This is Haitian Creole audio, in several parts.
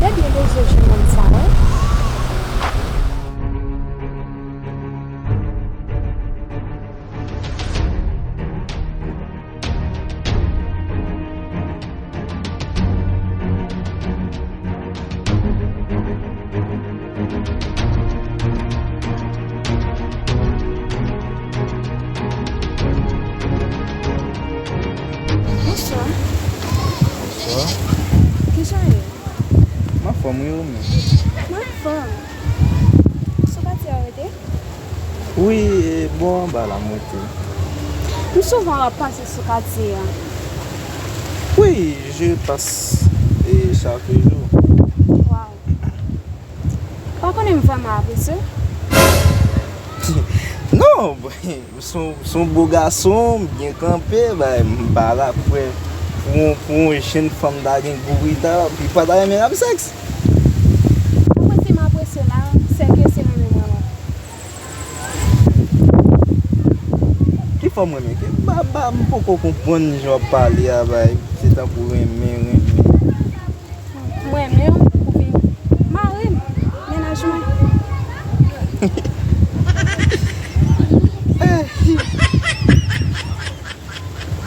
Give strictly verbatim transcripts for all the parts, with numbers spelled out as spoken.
Trè byen bezwen jwenn nonm sa, wi. Bonswa. Bonswa. Kijan w ye? M anfòm, wi, ou menm? Mwen anfòm. Sou katye a w rete? Wi, e, bò anba la m rete. M souvan ap pase sou katye a. Wi, je passe, e, chaque jour. Waw. Pa konnen m vrèman apresye w. Non, bon, m se yon, m se yon bo gason, m byen kanpe, bay, m pa la pou, pou, yon- pou yon jèn fanm ta gen gou pou li ta, li pa ta renmen rap sèks. Mwen, si m apresye w la, se ke se renmen mwen, wi. Ki fòm renmen? Ki, ba, ba, m poko konprann jan w ap pale a, bay. Se tankou renmen, renmen. M renmen w pou vin mari m, mennaj mwen.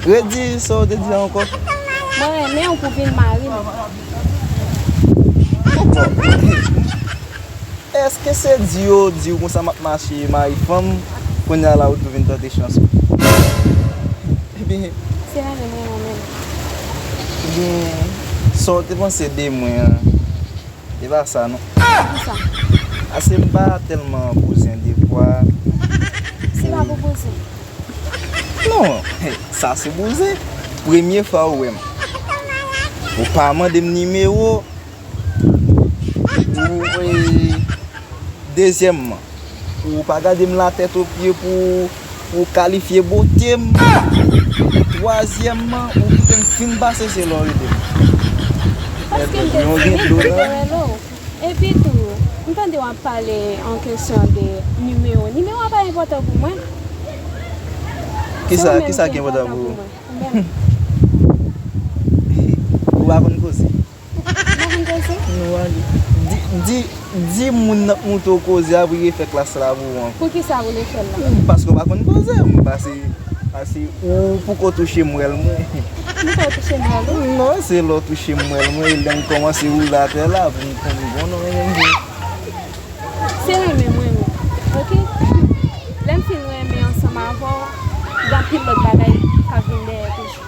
Redi sa w te di a ankò. Mwen renmen w pou vin mari m. Èske se di yo di w konsa m ap mache mari fanm, kounye a la ou tou vin tante chans ou? Ebyen, se renmen mwen menm. Ebyen, sa w te panse de mwen an, e pa sa non. Kisa? Ase m pa tèlman bouzen de vwa. Se pa pou bouzen. Non, sa se bouzen. Premye fwa ou wè m. Ou pa mande m nimewo. Ou, e, dezyèmman, ou pa gade m latèt o pye pou, pou kalifye bote m. Twazyèmman, ou kite m fin pase se lè w rele m. Paske m te timid, m te rele w. Epi tou, m tande w ap pale an kesyon de nimewo. Nimewo a pa enpòtan pou mwen. Kisa, kisa ki enpòtan pou ou? Ou menm. Ou pa konn koze. Ou pa konn koze? Non, ale. Di, di, di moun nan k montre w koze a pou l refè klas la pou ou ankò. Poukisa pou l refè l la? Hmm, paske w pa konn koze. M pase, pase ou poko touche mwèl mwen. M poko touche mwèl ou? Non, se lè w touche mwèl mwen, e lè m kòmanse woule atè la, pou m konn bon non, men, men, men. Se renmen mwen menm, oke? Lè m fin renmen ansanm avè w, gen anpil lòt bagay k ap vin dèyè toujou.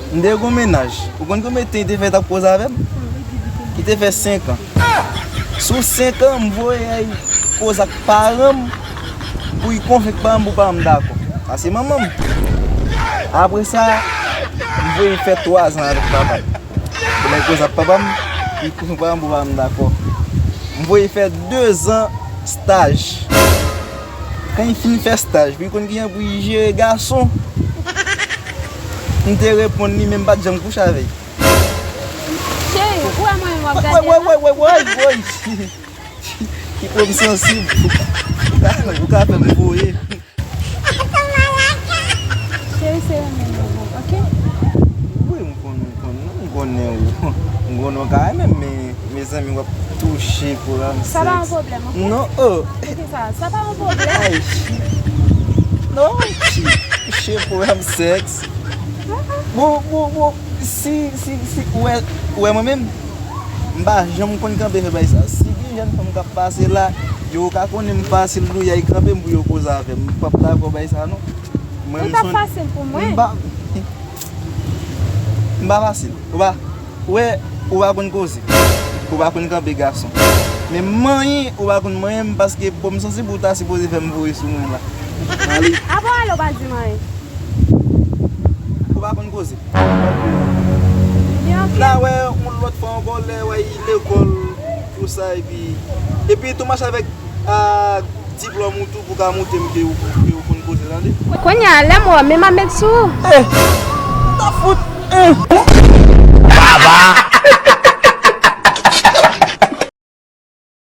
M te gon mennaj. Ou konn konbyen tan li te fè t ap koze avè m? Ki te fè senk an. Sou senk an, m voye al koze ak paran m pou l konvenk paran m pou paran m dakò. Sa se manman m. Apre sa, m voye l fè twa zan avèk papa l. Pou lè l koze ak papa m, li konvenk paran m pou paran m dakò. M voye l fè dezan staj. Kan li fin fè staj, pou li konn kijan pou li jere gason. M te reponn li, men m pa t janm kouche avè l. Cheri, ou wè mwen menm w ap gade la? Woy, woy, woy, woy, woy. Ki pwob sansib. Ou ka, ou ka fè m voye. Cheri, se renmen mwen, oke? Wi, m konnen, m konnen, m konnen ou. M konnen ou ka renmen m, men, mezanmi, w ap touche pwogram sèks. Sa pa yon pwoblèm, oke? Non, oh. Poukisa? Sa pa yon pwoblèm. Ay, chi. Non, chi. Touche pwogram sèks. Bon, bon, bon. Si, si, si, ou wè, ou wè mwen menm, m pa janm konn kanpe fè bagay sa. Si gen jèn fanm k ap pase la, yo ka konnen m fasil tou, y a kanpe m pou yo koze avè m. M p ap dakò bay sa non. Mwen, ou t ap fasil pou mwen. M pa, m pa fasil. Ou pa, ou wè, ou pa konn koze. Ou pa konn kanpe gason. Men manyen, ou pa konn manyen m paske pwob sansib ou ta sipoze fè m voye sou mwen la. Ale. Avan ale, ou pa di m anyen. Ou pa konn koze. Ebyen, oke. La wè, yon lòt fwa ankò, lè wè li lekòl, tou sa, epi, epi tou mache avèk, a, diplòm ou tou pou ka montre m ke ou, ke ou konn koze, tande? Kounye a, lè m wè w, men m ap met sou ou. Eh! Ta fout! Eh!